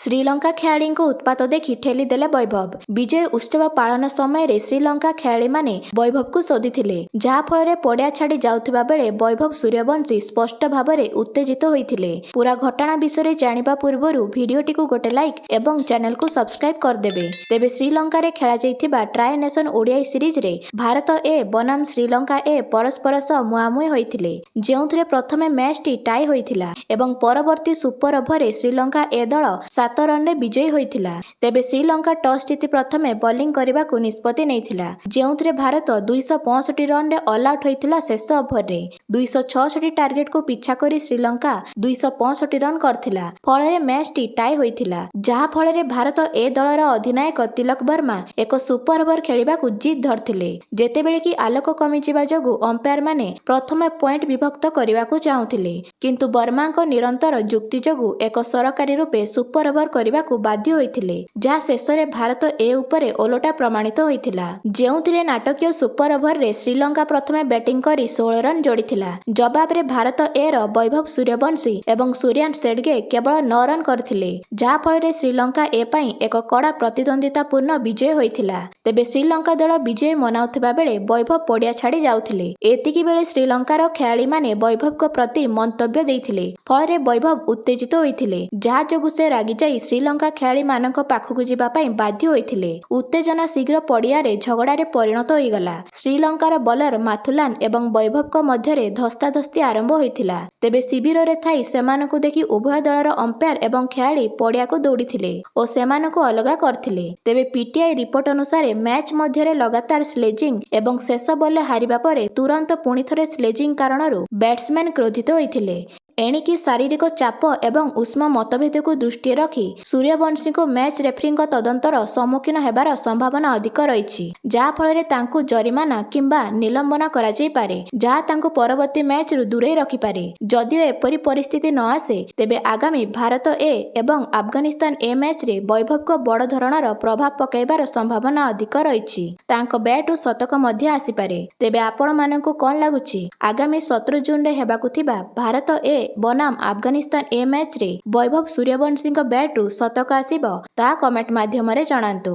ଶ୍ରୀଲଙ୍କା ଖେଳାଳିଙ୍କ ଉତ୍ପାତ ଦେଖି ଠେଲିଦେଲେ ବୈଭବ। ବିଜୟ ଉତ୍ସବ ପାଳନ ସମୟରେ ଶ୍ରୀଲଙ୍କା ଖେଳାଳିମାନେ ବୈଭବଙ୍କୁ ଶୋଧିଥିଲେ, ଯାହାଫଳରେ ପଡ଼ିଆ ଛାଡ଼ି ଯାଉଥିବା ବେଳେ ବୈଭବ ସୂର୍ଯ୍ୟବଂଶୀ ସ୍ପଷ୍ଟ ଭାବରେ ଉତ୍ତେଜିତ ହୋଇଥିଲେ। ପୁରା ଘଟଣା ବିଷୟରେ ଜାଣିବା ପୂର୍ବରୁ ଭିଡିଓଟିକୁ ଗୋଟେ ଲାଇକ୍ ଏବଂ ଚ୍ୟାନେଲକୁ ସବସ୍କ୍ରାଇବ୍ କରିଦେବେ। ତେବେ ଶ୍ରୀଲଙ୍କାରେ ଖେଳାଯାଇଥିବା ଟ୍ରାଇ ନେସନ ଓଡିଆଇ ସିରିଜରେ ଭାରତ ଏ ବନାମ ଶ୍ରୀଲଙ୍କା ଏ ପରସ୍ପର ସହ ମୁହାଁମୁହିଁ ହୋଇଥିଲେ, ଯେଉଁଥିରେ ପ୍ରଥମେ ମ୍ୟାଚଟି ଟାଇ ହୋଇଥିଲା ଏବଂ ପରବର୍ତ୍ତୀ ସୁପର ଓଭରରେ ଶ୍ରୀଲଙ୍କା ଏ ଦଳ 7 ରନରେ ବିଜୟୀ ହୋଇଥିଲା। ତେବେ ଶ୍ରୀଲଙ୍କା ଟସ୍ ଜିତି ପ୍ରଥମେ ବୋଲିଂ କରିବାକୁ ନିଷ୍ପତ୍ତି ନେଇଥିଲା, ଯେଉଁଥିରେ ଭାରତ 265 ରନରେ ଅଲ୍ ଆଉଟ୍ ହୋଇଥିଲା। ଶେଷ ଓଭରରେ 266 ଟାର୍ଗେଟକୁ ପିଛା କରି ଶ୍ରୀଲଙ୍କା 265 ରନ୍ କରିଥିଲା। ଫଳରେ ମ୍ୟାଚଟି ଟାଇ ହୋଇଥିଲା, ଯାହା ଫଳରେ ଭାରତ ଏ ଦଳର ଅଧିନାୟକ ତିଲକ ବର୍ମା ଏକ ସୁପର ଓଭର ଖେଳିବାକୁ ଜିଦ୍ ଧରିଥିଲେ। ଯେତେବେଳେ କି ଆଲୋକ କମିଯିବା ଯୋଗୁଁ ଅମ୍ପାୟାରମାନେ ପ୍ରଥମେ ପଏଣ୍ଟ ବିଭକ୍ତ କରିବାକୁ ଚାହୁଁଥିଲେ, କିନ୍ତୁ ବର୍ମାଙ୍କ ନିରନ୍ତର ଯୁକ୍ତି ଯୋଗୁଁ ଏକ ସରକାରୀ ରୂପେ ସୁପର ଓଭର କରିବାକୁ ବାଧ୍ୟ ହୋଇଥିଲେ, ଯାହା ଶେଷରେ ଭାରତ ଏ ଉପରେ ଓଲଟା ପ୍ରମାଣିତ ହୋଇଥିଲା, ଯେଉଁଥିରେ ନାଟକୀୟ ସୁପର ଓଭରରେ ଶ୍ରୀଲଙ୍କା ପ୍ରଥମେ ବ୍ୟାଟିଂ କରି 16 ରନ୍ ଯୋଡ଼ିଥିଲା। ଜବାବରେ ଭାରତ ଏର ବୈଭବ ସୂର୍ଯ୍ୟବଂଶୀ ଏବଂ ସୂର୍ୟାଂଶ ଶେଡଗେ କେବଳ 9 ରନ୍ କରିଥିଲେ, ଯାହାଫଳରେ ଶ୍ରୀଲଙ୍କା ଏ ପାଇଁ ଏକ କଡ଼ା ପ୍ରତିଦ୍ୱନ୍ଦ୍ୱିତାପୂର୍ଣ୍ଣ ବିଜୟ ହୋଇଥିଲା। ତେବେ ଶ୍ରୀଲଙ୍କା ଦଳ ବିଜୟ ମନାଉଥିବା ବେଳେ ବୈଭବ ପଡ଼ିଆ ଛାଡ଼ି ଯାଉଥିଲେ। ଏତିକି ବେଳେ ଶ୍ରୀଲଙ୍କାର ଖେଳାଳିମାନେ ବୈଭବଙ୍କ ପ୍ରତି ମନ୍ତବ୍ୟ ଦେଇଥିଲେ। ଫଳରେ ବୈଭବ ଉତ୍ତେଜିତ ହୋଇଥିଲେ, ଯାହା ଯୋଗୁଁ ସେ ରାଗିଯାଇ ଶ୍ରୀଲଙ୍କା ଖେଳାଳିମାନଙ୍କ ପାଖକୁ ଯିବା ପାଇଁ ବାଧ୍ୟ ହୋଇଥିଲେ। ଉତ୍ତେଜନା ଶୀଘ୍ର ପଡ଼ିଆରେ ଝଗଡ଼ାରେ ପରିଣତ ହୋଇଗଲା। ଶ୍ରୀଲଙ୍କାର ବୋଲର ମାଥୁଲାନ ଏବଂ ବୈଭବଙ୍କ ମଧ୍ୟରେ ଧସ୍ତାଧସ୍ତି ଆରମ୍ଭ ହୋଇଥିଲା। ତେବେ ଶିବିରରେ ଥାଇ ସେମାନଙ୍କୁ ଦେଖି ଉଭୟ ଦଳର ଅମ୍ପାୟାର ଏବଂ ଖେଳାଳି ପଡ଼ିଆକୁ ଦୌଡ଼ିଥିଲେ ଓ ସେମାନଙ୍କୁ ଅଲଗା କରିଥିଲେ। ତେବେ ପିଟିଆଇ ରିପୋର୍ଟ ଅନୁସାରେ, ମ୍ୟାଚ୍ ମଧ୍ୟରେ ଲଗାତାର ସ୍ଲେଜିଂ ଏବଂ ଶେଷ ବଲରେ ହାରିବା ପରେ ତୁରନ୍ତ ପୁଣିଥରେ ସ୍ଲେଜିଂ କାରଣରୁ ବ୍ୟାଟ୍ସମ୍ୟାନ୍ କ୍ରୋଧିତ ହୋଇଥିଲେ। ଏଣିକି ଶାରୀରିକ ଚାପ ଏବଂ ଉଷ୍ମ ମତଭେଦକୁ ଦୃଷ୍ଟିରେ ରଖି ସୂର୍ଯ୍ୟବଂଶୀଙ୍କୁ ମ୍ୟାଚ୍ ରେଫ୍ରିଙ୍କ ତଦନ୍ତର ସମ୍ମୁଖୀନ ହେବାର ସମ୍ଭାବନା ଅଧିକ ରହିଛି, ଯାହାଫଳରେ ତାଙ୍କୁ ଜରିମାନା କିମ୍ବା ନିଲମ୍ବନ କରାଯାଇପାରେ, ଯାହା ତାଙ୍କୁ ପରବର୍ତ୍ତୀ ମ୍ୟାଚ୍ରୁ ଦୂରେଇ ରଖିପାରେ। ଯଦିଓ ଏପରି ପରିସ୍ଥିତି ନ ଆସେ, ତେବେ ଆଗାମୀ ଭାରତ ଏ ଏବଂ ଆଫଗାନିସ୍ତାନ ଏ ମ୍ୟାଚ୍ରେ ବୈଭବଙ୍କ ବଡ଼ ଧରଣର ପ୍ରଭାବ ପକାଇବାର ସମ୍ଭାବନା ଅଧିକ ରହିଛି। ତାଙ୍କ ବ୍ୟାଟ୍ରୁ ଶତକ ମଧ୍ୟ ଆସିପାରେ। ତେବେ ଆପଣମାନଙ୍କୁ କ'ଣ ଲାଗୁଛି, ଆଗାମୀ 17 ଜୁନରେ ହେବାକୁ ଥିବା ଭାରତ ଏ ବନାମ ଆଫଗାନିସ୍ତାନ ଏ ମ୍ୟାଚ୍ରେ ବୈଭବ ସୂର୍ଯ୍ୟବଂଶୀଙ୍କ ବ୍ୟାଟ୍ରୁ ଶତକ ଆସିବ, ତାହା କମେଣ୍ଟ ମାଧ୍ୟମରେ ଜଣାନ୍ତୁ।